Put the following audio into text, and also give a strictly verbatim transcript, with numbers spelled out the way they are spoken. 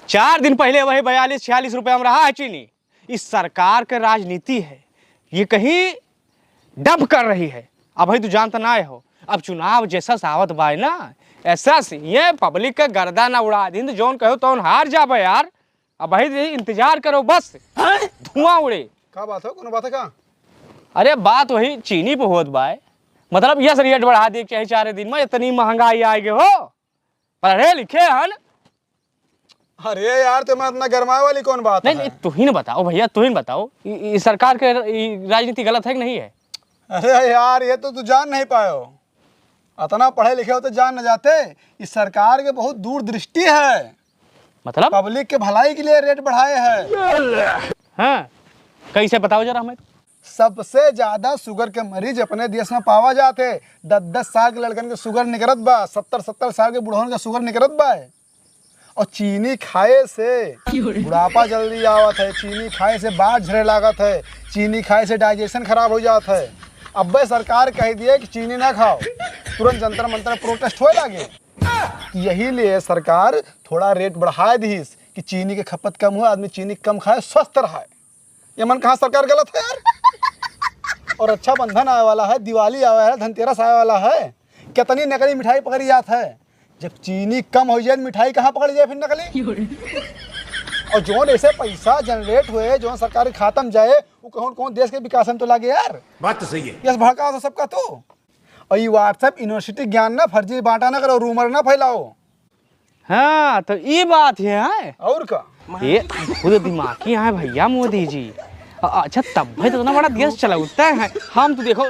चार दिन पहिले वही बयालीस छियालीस रुपया में रहा है चीनी। इस सरकार के राजनीति है, ये कहीं डंप कर रही है। अबही तू जानत नाहीं हो, अब चुनाव जैसा आवत बाय ना, ऐसा ये पब्लिक के गर्दा ना उड़ा दिन, जौन कहो तौन हार जाबे यार। अबही इंतजार करो बस, धुआं उड़े। का बात है, कौन बात है का? अरे बात वही चीनी पे होत बाय, मतलब यस रेट बढ़ा दिए के चाही चारे दिन में, इतनी महंगाई आइ गए हो, पढ़े लिखे हन। अरे यार, तुम्हें इतना गरमाए वाली कौन बात नहीं, है? नहीं, तू ही ना बताओ भैया, तू ही ना बताओ, इ, इ सरकार के इ राजनीति गलत है कि नहीं है? अरे यार, ये तो तू जान नहीं पायो। इतना पढ़े लिखे होते जान न जाते। इस सरकार के बहुत दूरदृष्टि है। मतलब? पब्लिक के भलाई के लिए रेट बढ़ाए है। हाँ, कैसे बताओ जरा हमें। सबसे ज्यादा शुगर के मरीज अपने देश में पावा जात है। दस दस साल के लड़कन के शुगर निकरत बा, सत्तर सत्तर साल के बुढ़वन के शुगर निकरत बा। और चीनी खाए से बुढ़ापा जल्दी आवत है, चीनी खाए से बात झरे लागत है, चीनी खाए से डाइजेशन खराब हो जात है। अब्बे सरकार कह दिए कि चीनी ना खाओ, तुरंत जंतर मंतर प्रोटेस्ट होए लागे। यही लिए सरकार थोड़ा रेट बढ़ाए दीस कि चीनी के खपत कम हो, आदमी चीनी कम खाए, स्वस्थ रहे। ये मन कहाँ सरकार गलत है यार? और रक्षाबंधन आए वाला है, दिवाली आए वाला है, धनतेरस आए वाला है, कितनी नकली मिठाई पकड़ी जात है। जब चीनी कम हो जाए, मिठाई कहाँ पकड़ी जाए फिर नकली? और जौन ऐसे पैसा जनरेट हुए, जौन सरकारी खाता में जाए, वो कौन कौन देश के विकास में तो लागे यार। बात तो सही है। यस भड़का तो सबका तो। और ये WhatsApp यूनिवर्सिटी ज्ञान ना फर्जी बांटा ना करो, रूमर ना फैलाओ। हाँ, तो ये बात है, हैं? और का? ये खुद दिमागी हैं भैया मोदी जी। अ-, अच्छा, तब भी तो इतना बड़ा देश चलाता है। हम तो देखो,